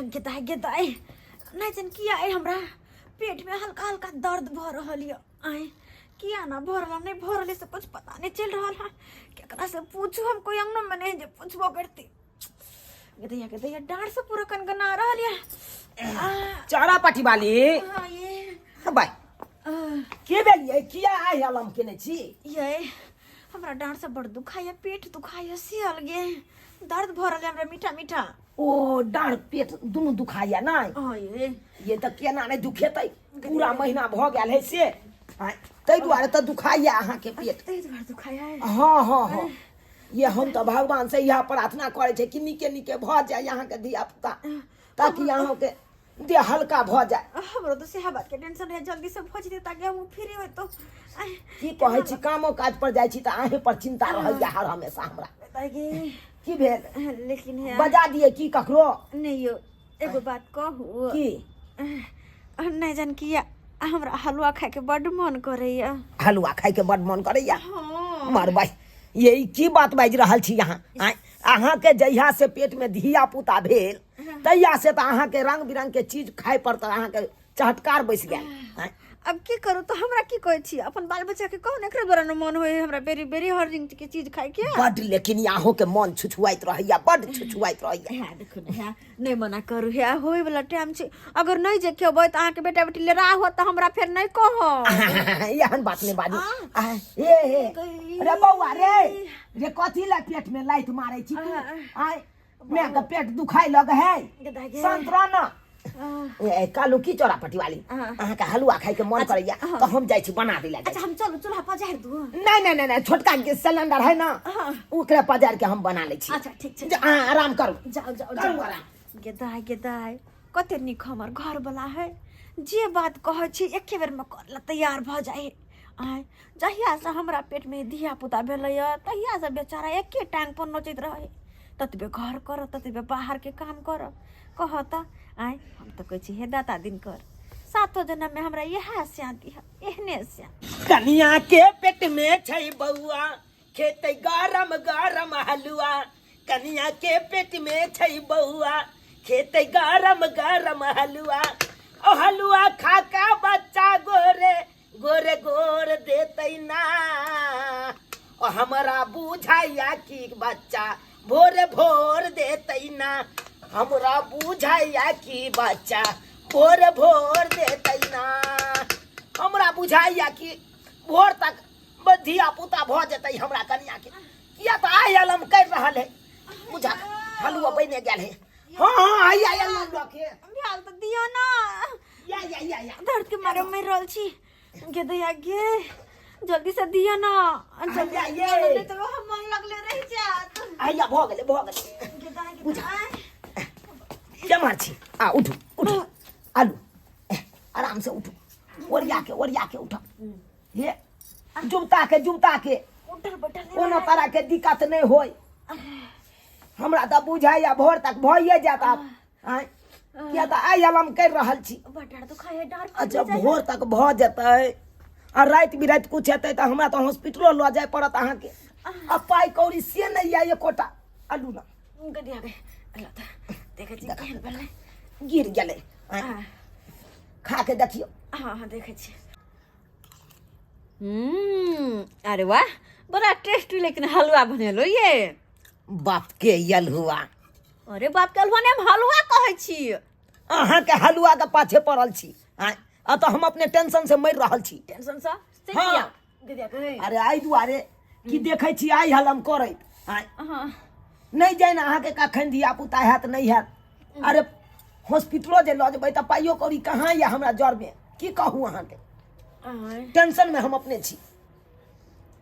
गेदाय गेदाय नहि जानि किया आइ हमरा पेटमे हल्का हल्का दर्द भऽ रहल यऽ। आइ किया ना भऽ रहल, नहि भऽ रहल से कुछ पता नहीं चलि रहल है। केकरा से पूछू, हम कोई अंगनो में नहीं जे पूछबो करती। गेदैया गेदैया डाँट से पूरा कनकना रहल यऽ। चारा पाटी वाली। हाँ, ये बाय के भेलियै, किया आइ अलम केने छी? ये हमरा डाँट से बड़ दुखाइया, पेट दुखाइया, से अलगे दर्द भऽ रहल है हमरा मीठा मीठा। ओ डाँड़ पेट दुनू दुखाइया नहि? हाँ ये। ये तऽ केना नहि दुखेतै, पूरा महीना भऽ गेल है से आँय, ताहि दुआरे तऽ दुखाइया अहाँके पेट। ताहि दुआरे दुखाइया। हँ हँ हँ, ये हम तऽ भगवान से इएह प्रार्थना करै छै कि नीके नीके भऽ जाय अहाँके धिया पुता, ताकि अहाँके देह हल्का भऽ जाय। हमरो तऽ सएह बातके टेंशन रहै, जल्दी से भऽ जेतै ताकि हम फ्री होइतो। की कहै छी, कामो काज पर जाइ छी तऽ अहीं पर चिंता रहैया हर हमेशा हमरा। की भेल? लेकिन हे बजा दिए की ककरो? नहीं यो, एगो बात कहू? की? नहीं जान किया हमरा हलवा खाए के बड्ड मन करैया। हलवा खाए के बड्ड मन करैया? हाँ। मरबै, ये ई की बात बाजि रहल छी अहाँ? आँय, अहाँके जहिया से पेट में धिया पुता भेल तहिया से तऽ अहाँके रंग बिरंग के चीज खाय पर तऽ अहाँके चहटकार बैस गेल। आँय? अब की करू तऽ हमरा की कहै छी, अपन बाल बच्चा के कहू ने, एकरे द्वारा न मन होय हमरा बेरी बेरी हर रंग के चीज खाय के। बड्ड, लेकिन अहूँ के मन छुछुआइत रहैया, बड्ड छुछुआइत रहैया। हे देखू ने, हे नहीं मना करू, हे होय वाला टाइम छै, अगर नहीं जे खेबै तऽ अहाँके बेटा बेटी लेरा होत तऽ हमरा फेर नहीं कहब। एहन बात नहीं बाजू। आ, हे हे रे बौआ रे रे, कथी ला पेट में लाइट मारै छी तू? आय मैं के पेट दुखाइ लग है, शांत रह ना। ए कालू की चोरा पटी वाली, अहाँ के हलुआ खाय के मन करैया तो हम जाइ छी बना दै ला। अच्छा हम चलू चूल्हा पजार दू? नहीं नहीं नहीं नहीं, छोटका के सिलेंडर है ना, ओकरे पजार के हम बना लै छी। अच्छा ठीक छै, अहाँ आराम करू। जाओ जाओ। करू जाओ आराम। गेदाय गेदाय, कते नीक हमर घर वाला है, जे बात कहै छी एके बेर में कर ला तैयार भऽ जाइ। आय जहिया से हमरा पेट में धिया पुता भेलैया तहिया से बेचारा एके टांग पर नचैत रहे, ततबे घर कर ततबे बाहर के काम कर। कह तऽ आय हम तऽ कहै छी हे दाता दिनकर, सातो जन्म में हमरा इएह स्या दिह, एहने स्या। कनिया के पेट में छै बौआ, खेतै गरम गरम हलुआ। कनिया के पेट में छै बौआ, खेतै गरम गरम हलुआ। ओ हलुआ खा का बच्चा गोरे गोरे गोर देतै ना। ओ हमरा बुझाइया कि बच्चा भोरे भोर देतै ना। हमरा बुझाइया कि बच्चा भोरे भोर देतै ना। हमरा बुझाइया कि भोर तक धिया पुता भऽ जेतै हमरा कनिया के, किया तऽ आइ अलम करि रहल है। बुझा हलुआ बनि गेल है। हाँ हाँ, आइ आइ अलम लऽ के भेल तऽ दियौ ना। या या या या, दर्द के मारे मरि रहल छी। गे दैया गे, जल्दी से दियौ ना जल्दी। आइया, ये। नहीं तो हम मन लगले रहि जायत। आइया भऽ गेलै भऽ गेलै। गे दाइ गे दाइ, केम्हर छी? आ उठू उठू आलू, आराम से उठू, ओरिया के ओरिया के उठो। हे जुमता के जुमता के उठल बैठल नहि कोनो तरह के दिक्कत नहीं होय। हमरा तऽ बुझाइया भोर तक भइए जायत आब। आँय, किया तऽ आइ अलम करि रहल छी। बड़ दुखाइ है डाँड़। अच्छा भोर तक भऽ जेतै आ राति बिराति कुछ हेतै तऽ हमरा तऽ हॉस्पिटलो लऽ जाय पड़त अहाँके, आ पाइ कौड़ी से नहि यऽ एकोटा। आलू ना गदिया गे, ल तऽ देखै छी केहन बनलै। गिर गेलै। आँय, खा के देखियौ। हाँ हाँ, देखै छी। अरे वाह, बड़ा टेस्टी लेकिन हलवा बनेलो ये। बाप के हलुआ। अरे बाप के हलुआ नहीं, हम हलुआ कहै छी। अहाँके हलुआ के पाछे पड़ल छी। आँय, आ तऽ हम अपने टेंशन से मरि रहल छी। टेंशन से? से हाँ। किया दीदी कहै? अरे एहि दुआरे कि देखै छी आइ हलम करैत। आँय, हाँ। नहि जानि अहाँके कखन धिया पुता हैत नहि हैत। अरे हॉस्पिटलो जे लऽ जेबै तऽ पाइयो कौड़ी कहाँ यऽ हमरा जरमे, की कहू अहाँके। आँय, टेंशन में हम अपने छी।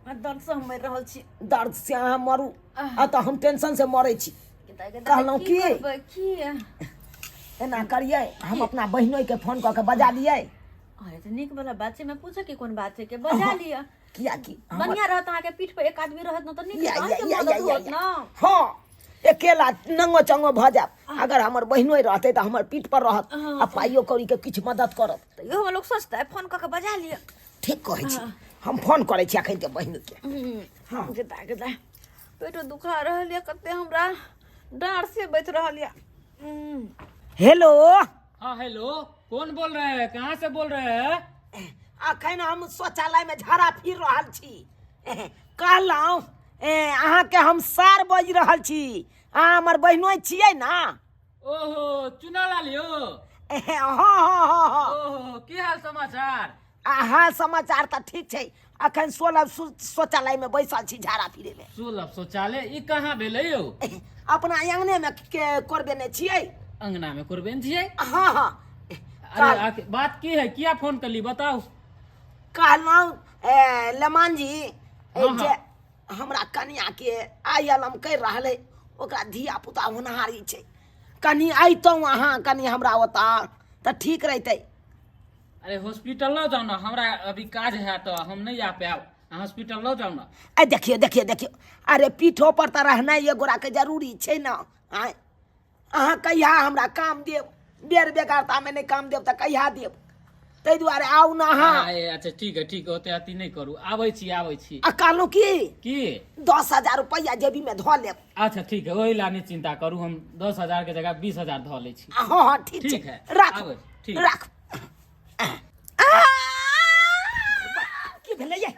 आ दर्द से हम मरि रहल छी। दर्द से अहाँ मरू आ तऽ हम टेंशन से मरै छी। कहलहुँ की की? करबै, की एना करियै, हम अपना बहिनोइ के फोन कऽ के बजा दियै। अरे तऽ नीक वाला बात छै, मैं पूछे के कोन बात छै के बजा लिअ। किया कि हमर- बढ़िया रहत, अहाँके पीठ पर एक आदमी रहत न तऽ नीक या, रहत, या, अहाँके या, मदद या, या, होत या। न। हाँ, अकेला नंगो चंगो भऽ जायब, अगर हमर बहिनोइ रहतै तऽ हमर पीठ पर रहत आ पाइयो कौड़ी के किछु मदद करत। तऽ इहो लोग सोचतै, फोन कऽ के बजा लिअ। ठीक कहै छी, हम फोन करै छी अखन के बहिन के। हाँ। गेदा गेदा, पेटो दुखा रहल यऽ कते, हमरा डाँड़ से बैठ रहल यऽ। हेलो। हाँ हेलो, कौन बोल रहे हैं, कहाँ से बोल रहे हैं? अखन हम शौचालय में झाड़ा फिर रहल छी। कहलहुँ अहाँके हम सार बाजि रहल छी, अहाँ हमर बहिनो छियै ना? ओहो चुना लाल यौ। हँ हँ हँ हँ। ओहो की हाल समाचार? अहाँ समाचार तऽ ठीक छै, अखन सोलह शौचालय में बैसल छी झाड़ा फिरे में। सुलभ शौचालय ई कहाँ भेलै यौ? अपना अंगने में के करबेने छियै। अंगना में करबेने छियै? हँ हँ। अरे आखिर बात की है, किया फोन करली बताउ? कहलहुँ लमान जी हाँ, जे हाँ। हमरा कनिया के आइ अलम करि रहल है, ओकरा धिया पुता होनहारी छै, कनि अइतहुँ अहाँ कनि हमरा ओतऽ तऽ ठीक रहितै। अरे हॉस्पिटल लऽ जाउ ने, हमरा अभी काज है तऽ हम नहीं आ पायब, अहाँ हॉस्पिटल लऽ जाउ ने। आ देखियौ देखियौ देखियौ, अरे पीठो पर तऽ रहनाइ एक गोराके जरूरी छै ने। आँय अहाँ कहिया हमरा काम देब? बेर बेगरतामे नहि काम देब तऽ कहिया देब? ताहि दुआरे आउ ने अहाँ। अच्छा ठीक है ठीक है, ओते अथी नहि करू, आबै छी आबै छी। आ कहलहुँ की की 10,000 रुपैआ जेबीमे धऽ लेब। अच्छा ठीक है, ओहि ला नहि चिंता करू, हम 10,000 के जगह 20,000 धऽ लै छी। हँ हँ ठीक ठीक छै, है, राख आबै, ठीक। राख। की भेलै ये?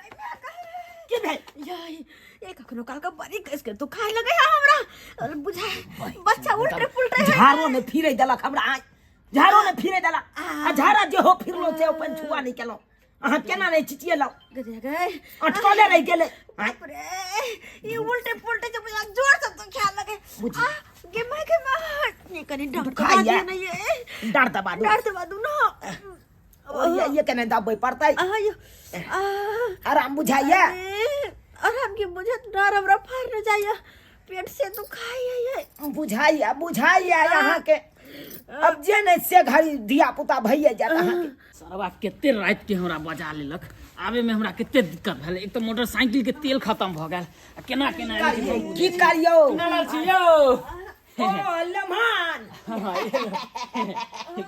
की भेल? याई, ये कखनो काल के बड़ी कस के दुखाय लगे है हमरा, और बुझाय बच्चा उल्टे पुलटे है। झाड़ो ने फिरे देलक हमरा, आइ झाड़ो ने फिरे देलक, आ झाड़ा जे हो फिरलो से अपन छुआ नहि केलहुँ। अहाँ केना नहि चिचियेलहुँ? गए गए अटकले रहि गेलै। आँय, बाप रे, ये उल्टे पुलटे जब बुझा जोर से दुखाय लगे। बुझी। आ गे my गे my, ये कनी डर दुखाइया। दबा दियो ना, ये डर दबा दू। डर दबा दू ना। ओ, ये केना दबे पड़तै? आ यो आ आराम बुझाइया? अरे, आराम के बुझत डर हमरा फाड़ न जाइए, पेट से दुखाइया ये। बुझाइया बुझाइया अहाँके, अब जे नहि से घड़ी धिया पुता भइए जायत अहाँके। सरवा कते राति के हमरा बजा लेलक, आबे में हमरा कते दिक्कत भेल। एक तऽ मोटरसाइकिल के तेल खत्म भऽ गेल, आ केना केना एलियै से हम की करियौ? केना लाल छी यौ? ओ लम्हान।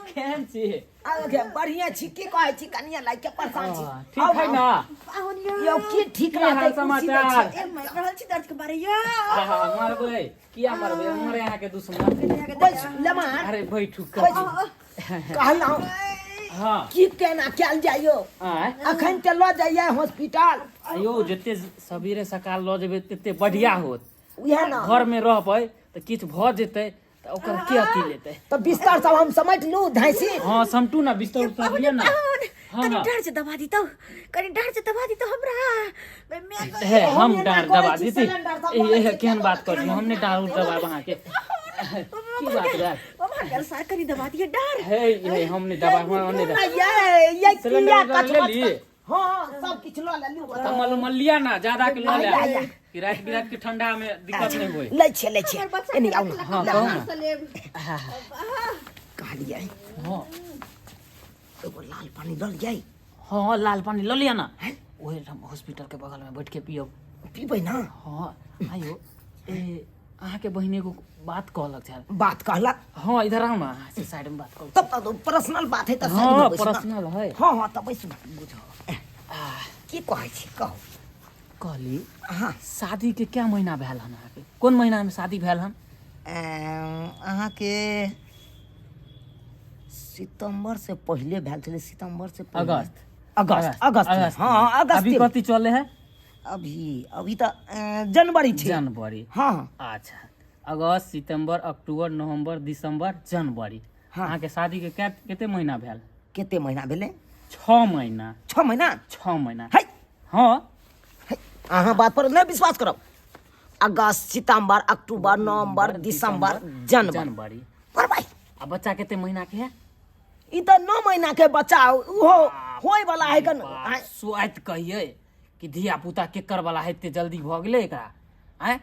केहन छी? आगे बढ़िया छी। की कहै छी कनिया लाइक के परेशान छी। हाँ, ठीक है ना? पाहुन यौ। यौ की ठीक की हाल रहतै? कुर्सी दै समाचार? छियै। ए मर रहल छी दर्द के मारे यौ। आहा, मरबै किया मरबै, मरे अहाँके दुश्मन। बैस लम्हान। अरे बैठू। बैस। कहलहुँ हाँ की केना कयल जाइयो? आँय अखन तऽ लऽ जाइए हॉस्पिटल। आयौ जते सबेरे सकाल लऽ जेबै तते बढ़िया होत। उएह ने घर में रहबै तऽ किछु भऽ जेतै तऽ ओकर के अथी लेतै? तऽ बिस्तर सब हम समेट लू धैसी। हाँ समटू ना, बिस्तर उस्तर लिअ ना। पाहुन हाँ, कनी हाँ। डर से दबा दी तो, कनी डर से दबा दी तो हमरा बे मैं हे हम हम एना डार करै दबा छी, देती। सिलेंडर सब ए, बनै ए, छै, केहन बात करै छी, हम नहि डार उर दबाब अहाँके। की बात रे? ओ भागल सार कनी दबा दिए डर। हे हे हम नहि दबाब, हम नहि दबाब। ये ये सिलेंडर किया उलेंडर कच ले मच ली? हाँ सब किछु लऽ लेलू। कमल उमल लिअ ना, ज्यादा के लऽ ले आया, आया। कि राति बिरात के ठंडा में दिक्कत नहीं होय। लै छियै लै छियै, हमर बच्चा एने के आउ ना। रखलक हाँ, हमरा कहू ना। से लेब। कहलियै हाँ एगो लाल पानी लऽ लियै। हाँ लाल पानी लऽ लिअ ना, ओहि ठाम हॉस्पिटल के बगल में बैठ के पियब। पीबै ना? हाँ आइयो, ए अहाँके बहिन एगो बात कहलक छल। बात कहलक? हाँ इधर आउ ना, अहाँ से साइड में बात करू। तब तऽ पर्सनल बात है तऽ साइड हाँ में बैसू ना। पर्सनल है। हाँ हाँ तऽ बैसू ना, बुझो की कहै छी कहू। कहली हाँ शादी के क्या महीना भेल हन अहाँके? कोन महीना में शादी भेल हन? अहाँके सितम्बर से पहिले भेल छलै, सितम्बर से पहिले। अगस्त। अगस्त अगस्त में। हाँ हाँ अगस्त अभी में। कथी चले है? अभी अभी तऽ जनवरी छै। जनवरी। हाँ हाँ। अच्छा अगस्त सितम्बर अक्टूबर नवंबर दिसंबर जनवरी। हाँ। अहाँके शादी के कते महीना भेल? कते महीना भेलै? 6 महीना। 6 महीना? 6 महीना। है। हाँ है, अहाँ बात पर नहि विश्वास करब। अगस्त सितम्बर अक्टूबर नवंबर दिसंबर जनवरी। जनवरी। पर भाई आ बच्चा कते महीना के है? ई तऽ 9 महीना के बच्चा उहो होय वाला है कन। बाप, सुआइत कहियै कि धिया पुता केकर वाला है, एते जल्दी भऽ गेलै एकरा। आँय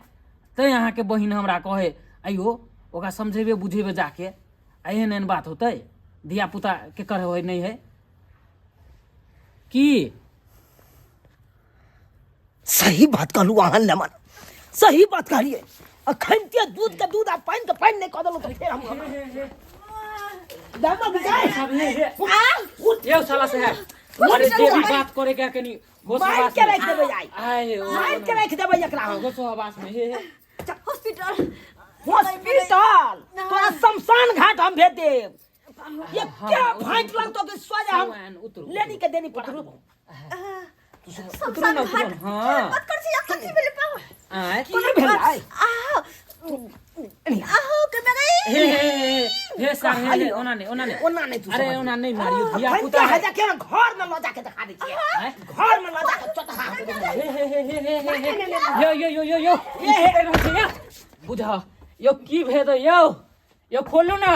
तैं अहाँके बहिन हमरा कहै अइयो ओकरा समझेबे बुझेबे जाके, आ एहन एहन बात होतै, धिया पुता केकर होय नहि है की? सही बात कहलू अहाँ लेमन, सही बात कहलियै। अखन के दूध के दूध आ पानि के पानि नहि कऽ देलहुँ तऽ फेर हम दामा बुझाइ। यौ साला साहब, अरे जे भी बात करे के कनी होश मारि हवास के में। राखि देबै आइ, आय ओ, मारि के राखि देबै एकरा हम। होश हवास में हे हे। हॉस्पिटल हॉस्पिटल तोरा शमशान घाट हम भेज देब। ये क्या भांट लगतो कि सोजा हम उतरू, लेनी के देनी पड़ा। उतरू ना, उतरू ना, हाँ। बात कर छी कथी भेलै पाहुन? आँय? की भेलै? आहो आहो के बगै। हे हे हे हे सर, हे हे, ओना नहीं, ओना नहीं, ओना नहीं तू अरे समझ। ओना नहीं मारियो, धिया अखन पुता के है। है जाके घर में ल जाके देखा दै छियै। आँय? घर में ल जाके चटहा हे हे हे हे हे हे हे यो यो यो यो यो हे हे बुझ यो की भेद यो यो खोलू ना।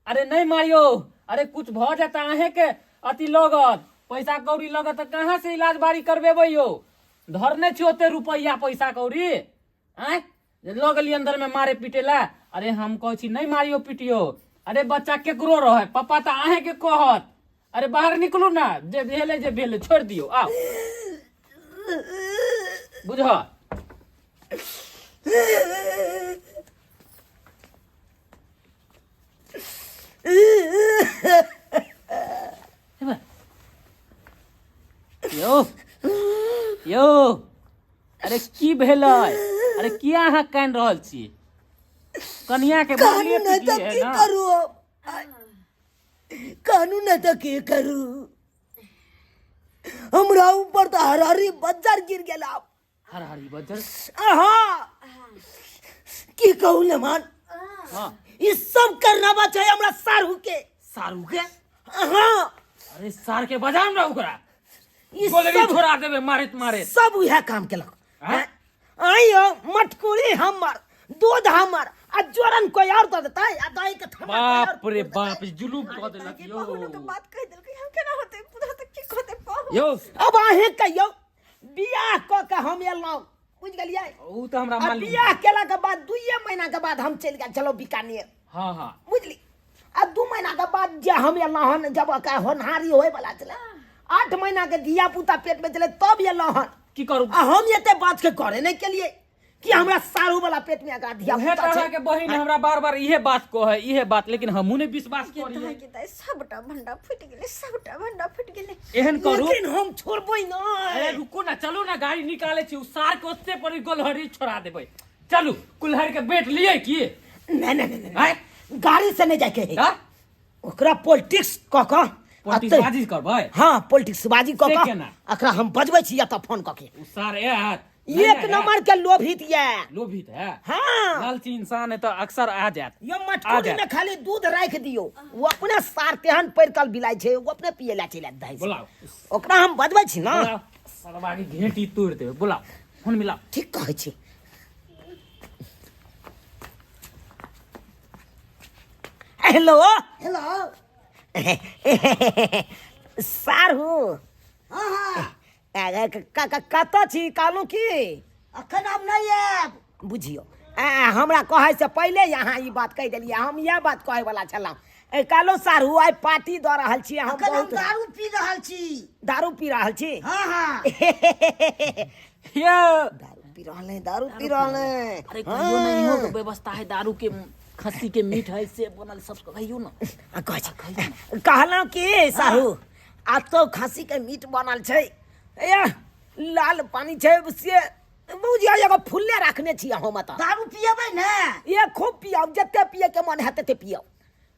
अरे नहीं मारियो, अरे कुछ भ जाता अहें के अति लगत पैसा कौड़ी लगत त कहाँ से इलाज बारी करबेबै यो? धरने छी ओते रुपैया पैसा कौड़ी आँय जे लऽ गेली अंदर में मारे पीटे ला। अरे हम कहै छी नहीं मारियो पिटियो, अरे बच्चा केकरो रहे पप्पा तऽ अहें के कहत। अरे बाहर निकलू ना, जे भेलै जे भेलै छोड़ि दियौ आउ बुझ। यौ यौ, अरे की भेलै? अरे किया अहाँ कानि रहल छी? कनिया के कानू मारलियै नहि तऽ पिटलियै की ना? करू अब? कानू नहि तऽ की करू? हमरा ऊपर तऽ हरहरी बज्जर गिर गेल आब। हरहरी बज्जर? आहा, की कहू लेमान, हाँ ई सब करनावा छै हमरा सारू के। सारू के? हाँ। अरे सार के बजाम ना ओकरा ई गोलरी सब छोड़ा देबे मारैत मारैत। सब उएह काम केलक। आँय? आइयो मटकुरी हमर, दूध हमर आ जोरन कोई और दऽ देतै आ दही के थम्हा कोई और। बाप रे बाप, जुलूम कऽ देलक यौ। पाहुन के बात कहि देलकै, हम केना होतै बुझा तऽ की कहतै पाहुन? यौ अब अहें कहियौ, बियाह कऽ के हम एलहुँ, बुझि गेलियै? ऊ तऽ हमरा आ मालूम। बियाह केला के बाद दुइये महीना के बाद हम चलि गेल छलहुँ बीकानेर। हाँ हाँ। बुझली? आ 2 महीना के बाद जे हम एलहुँ हन, जब ओकरा होनहारी होय वाला छलै, 8 महीना के धिया पुता पेट में छलै तब एलहुँ हन। की करू? आ हम एते बात के करे नहीं केलिए कि हमरा सारू वाला पेट में एकरा धिया उहे पुता तऽ छै। अहाँके बहिन हमरा बार बार इहे बात कहै, इहे बात, लेकिन हमहूँ नहि विश्वास करियै। दाइ के दाइ, सबटा भंडा फूटि गेलै, सबटा भंडा फूटि गेलै। एहन करू, लेकिन हम छोड़बै अरे नहि। रुकू ना, चलू ना, गाड़ी निकालै छी, उ सार के ओते पर गोलहरी छोड़ा देबै। चलू कुल्हड़ के बेट लिए की? नहीं नहीं नहीं, नहीं। आँय? गाड़ी से नहीं जाके है। हाँ? ओकरा पॉलिटिक्स कऽ कऽ पॉलिटिक्स अतै- बाजी करबै? हाँ, पॉलिटिक्स बाजी कऽ से कऽ केना? एकरा हम बजबै छी एतऽ फोन कऽ के। उ सार आयत? नहीं एक आयत। नंबर के लोभित ये। लोभित है। हाँ। लालची इंसान है तो अक्सर आ जात। यो आ मटकुरी जायत। में खाली दूध राखि दियो, वो अपने सार तेहन पड़ि कल बिलाइ छै, वो अपने पिए ला चलि आयत दही से। बोलाओ। ओकरा हम बजबै छी ना। बोलाओ, सरवा के घेंटी तोड़ि देबै। बोलाओ, फोन मिलाओ। ठीक कहै छी। हेलो हेलो सारू। हाँ हाँ। कतऽ छी? कहलहुँ की अखन हम नहि आयब। बुझियौ, हमरा कहै से पहिले अहाँ ई बात कहि देलियै, हम इएह बात कहै वाला छलहुँ। कहलहुँ सारू, आइ पार्टी दऽ रहल छी हम। अखन हम बहुत दारू पी रहल छी। दारू पी रहल छी? हाँ हाँ। यो दारू पी रहल है, दारू पी रहल है। अरे कहियो ना, इहो के व्यवस्था है, दारू के खस्सी के मीट है से बनल सब, कहियो ना। आ, कहै छी, कहलहुँ की साहू, आ तो खस्सी के मीट बनल छै, ए लाल पानी छै से बुझियौ, एगो फुल्ले राखने छी हम एतऽ। दारू पियेबै ने? ए खूब पियाउ, जते पिए के मन हैत तते पियाउ,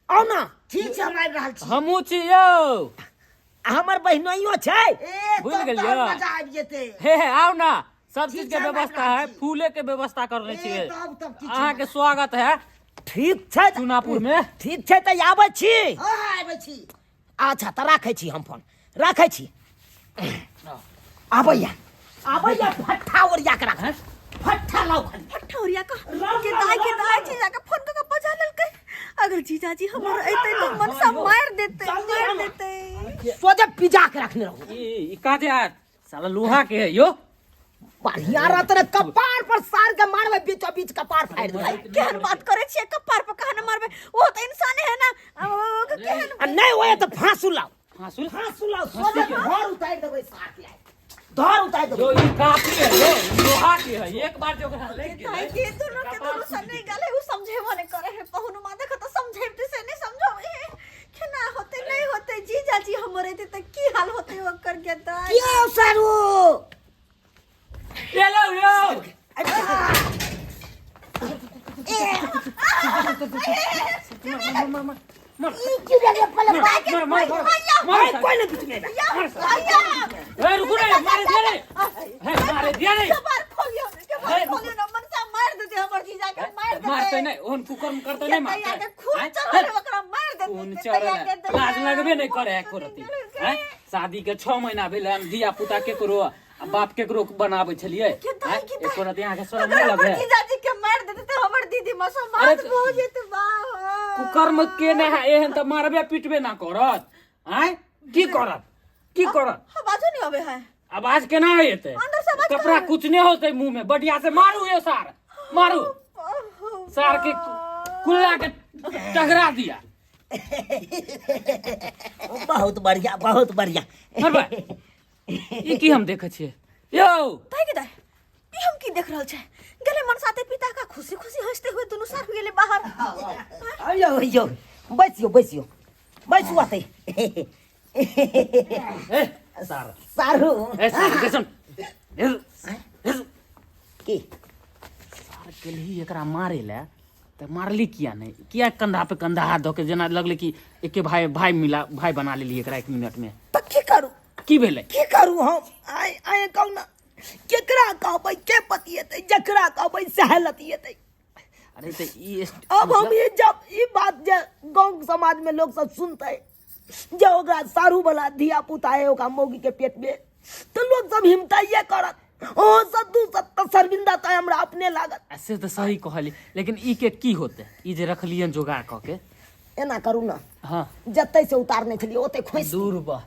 आउ ना। ठीक छै, हम आबि रहल छी। हमहूँ छी यौ। आ हमर बहिनोइयो छै। ए भूल तब तऽ गेलियै? मजा आबि जेतै। हे हे, आउ ना, सब चीज ठीक के छै, व्यवस्था हम है, फूले के व्यवस्था करने ए, छियै। तब तब ठीक छै। अहाँ के स्वागत है ठीक छै। चुनापुर में। ठीक छै, तऽ आबै छी। हाँ हाँ, आबै छी। अच्छा, तऽ राखै छी, हम फोन राखै छी। आबैया आबैया, फट्ठा ओरिया के राख, फट्ठा लाउ खाली। फट्ठा ओरिया के के दाइ के दाइ, जीजा के फोन कऽ के बजा लेलकै। अगर जीजाजी हमर अइतै तऽ मनसा मारि देतै, जल्दी मारि आना। देतै। सोझे पिजा के रखने रहू। ई काजे आयत साला लोहा के है यो। बढ़िया रहत रे, कपार पर सार के मारबै, बीचो बीच कपार फाड़ि देबै। केहन बात करै छियै? कपार पर कहाँ ने मारबै, ओ तऽ इंसाने है ना। ओ केहन आ नहि होय तऽ फांसू लाउ। फांसुल? फांसू लाउ, सोझे घर उतारि देबै सार के, आइ धर उतारि यो देबै। ई काफी है यो, ई लोहा के है, एक बार जो ओकरा लागि गेलै दाइ के दुनू के दुनू से नहीं गले, उ समझेबो नहीं करे है। पहुनु माँ देखो तो समझेबते से नहीं समझावे है। केना होते नहीं होते, जीजाजी हमर एते तऽ की हाल होते ओकर के दाइ? यौ सारू। ये लो यो। ए मार मार मार ई की भेलै पहिले बात मार मार मार अरे कोई नहीं बीच में भैया ए रुको रे मारे दिया रे हे मारे दिया रे केबाड़ खोलियो केबाड़ खोलियो ना मनसा मार देते हमर जीजा के मार देते मारते नहीं ओहन कुकर्म करते नहीं दैया मारते के खून आँय? चढ़ल ओकरा मार देते खून दैया चढ़ल के है। दैया। लाज लगबे नहीं करे है एको रत्ती आँय? शादी के 6 महीना भेल हन धिया पुता केकरो आ बाप केकरो बनाबै छलियै के दाई, आँय? के दाई। एको रत्ती अहाँके शरम अगर नहि हमर लगे है? जीजाजी के मार देते तऽ हमर दीदी मसो अरे मार भऽ जेते बाह कुकर्म के नहि है एहन तऽ मारबे पीटबे ना करत आँय की करत की करत आवाजो नहीं आवे है आवाज केना एतै अंदर से आवाज कपड़ा कहाँ कुछ नहीं होतै मुंह में बढ़िया से मारू यो सार मारू सार के कुल्ला के टकरा दिया बहुत बढ़िया बहुत बढ़िया मरबै ई की हम देखै छियै यौ दाई के दाई ई हम की देख रहल छै गेले मनसाते पिता का खुशी खुशी हंसते हुए दुनू सार गेले बाहर अयो अयो बैसियो बैसियो बैसू आते ए सार सारू ए सार के सुन की सार गेलही एकरा मारे लए तऽ मारली किया नहि किया कंधा पे कंधा हाथ धऽ के जेना लगलै कि एके भाई भाई मिला भाई बना लेली एकरा एक मिनट में तऽ की करू की भेलै की करू हम आइ आइ कहू ना केकरा कहबै के पतिएतै जकरा कहबै सएह लतिएतै अरे तऽ ई अब हम ये जब ई बात जे गाँव समाज में लोग सब सुनतै जे ओकरा सारू वाला धिया पुता है ओकरा मौगी के पेट में तो लोग सब हिमताइए करत ओ सद्दू सब तऽ शर्मिंदा तऽ हमरा अपने लागत आ से तऽ सही कहली लेकिन ई के की होतै ई जे रखलियन जोगाड़ कऽ के एना करू ना हाँ जतै से उतारने छलियै ओतै खोसि दूर बा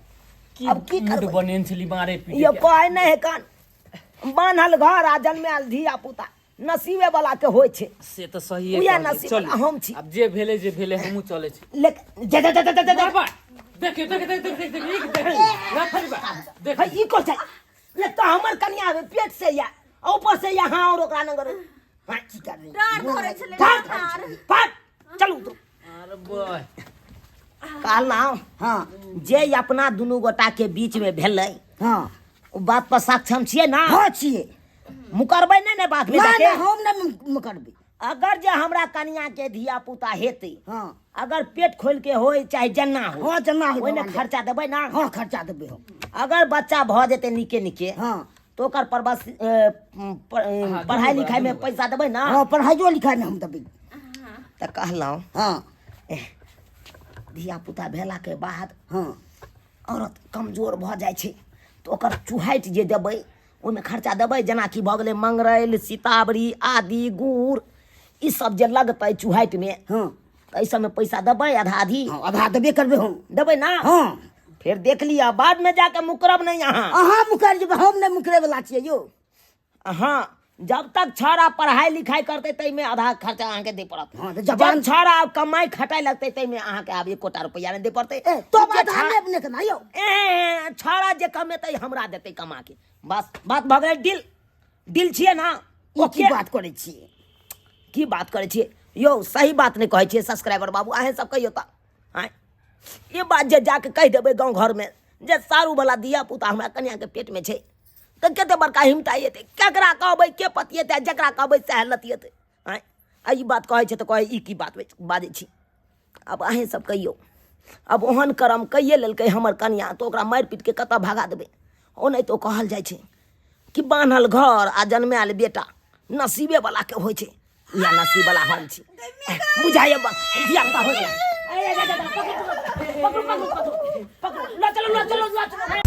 की अब की मूड करबै? बनेने छली मारे पीटे यो के। कहै नहि है कान बान्हल घर आ जनमायल धिया पुता नसीबे वाला के होइ छै से तऽ सही उएह नसीब वाला हम छी। आब जे भेलै जे भेलै हमहूँ चलै छी लेकिन जे जे जे जे जे जे मारबा देखियौ देख देख देख देख देख ई देख रखल बा देख है ई को छै ले तो हमर कनिया आवे पेट से या आ ऊपर से यहाँ और ओकरा नगर हाँ की कर रही डाँर धरै छलै, फाट डाँर। फाट चलू उतरू अरे बा कहलहुँ हाँ जे अपना दुनू गोटा के बीच में भेलै हाँ ओ बात पर सक्षम छियै ना हाँ छियै मुकरबै नहि ने बात में ना जाके ना हम नहि मुकरबै अगर जे हमरा कनिया के धिया पुता हेतै हाँ अगर पेट खोल के होय चाहे जन्ना हो हाँ जन्ना होय ओहिमे भगवान खर्चा देबै ना हाँ खर्चा देबै हम अगर बच्चा भऽ जेतै नीके नीके हाँ तो ओकर परवश पढ़ाई लिखाई में पैसा देबै ना हाँ पढ़ाइयो लिखाइ मे हम देबै तऽ कहलहुँ हाँ धिया पुता भेलाके बाद हाँ औरत कमजोर भऽ जाइ छै तऽ ओकर चुहाटि जे देबै ओहिमे खर्चा देबै जेनाकि भऽ गेलै मंगरैल सीतावरी आदि गुड़ ई सब जे लगतै चुहाटिमे हाँ तऽ एहि सबमे पैसा देबै आधा आधी हाँ आधा देबे करबै हम देबै ना हाँ फेर देख लिअ बादमे जाके मुकरब नहि अहाँ अहाँ मुकरि जेबै हम नहि मुकरै वला छियै यौ हाँ जब तक छौड़ा पढ़ाई लिखाई करते ताहिमे आधा खर्चा अहाँके दे पड़त हाँ, तऽ जब जवान- छौड़ा कमाई खटाई लगतै ताहिमे अहाँके आब एकोटा रुपैआ नहि दे पड़तै ए तो जे आधा छौड़ा- नहि अपने केना यौ ए छौड़ा जे कमेतै हमरा देतै कमा के बस बात भऽ गेलै डील डील छियै ना ई की ओके बात करै छियै की बात करै छियै यौ सही बात नहि कहै छियै सब्सक्राइबर बाबू अहेँ सब कहियौ तऽ आँय ई बात जे जाके कहि देबै गाँव घरमे जे सारूवला धिया पुता हमरा कनियाके पेटमे छै तऽ कते बड़का हिमता एतै केकरा कहबै के पतिएतै आ जकरा कहबै सएह लतिएतै आँय आ ई बात कहै छै तऽ कहै ई की बात बाजै छी आब अहीँ सब कहियौ आब ओहन करम कैये लेलकै हमर कनिया तऽ ओकरा मारि पीटके कतऽ भगा देबै ओनाहितो कहल जाइ छै कि बान्हल घर आ जनमायल बेटा नसीबे वला के होइ छै इएह नसीब वला हम छी बुझाइए धिया पुता हो गेलै पकड़ू पकड़ू पकड़ू पकड़ू लऽ चलू लऽ चलू लऽ चलू।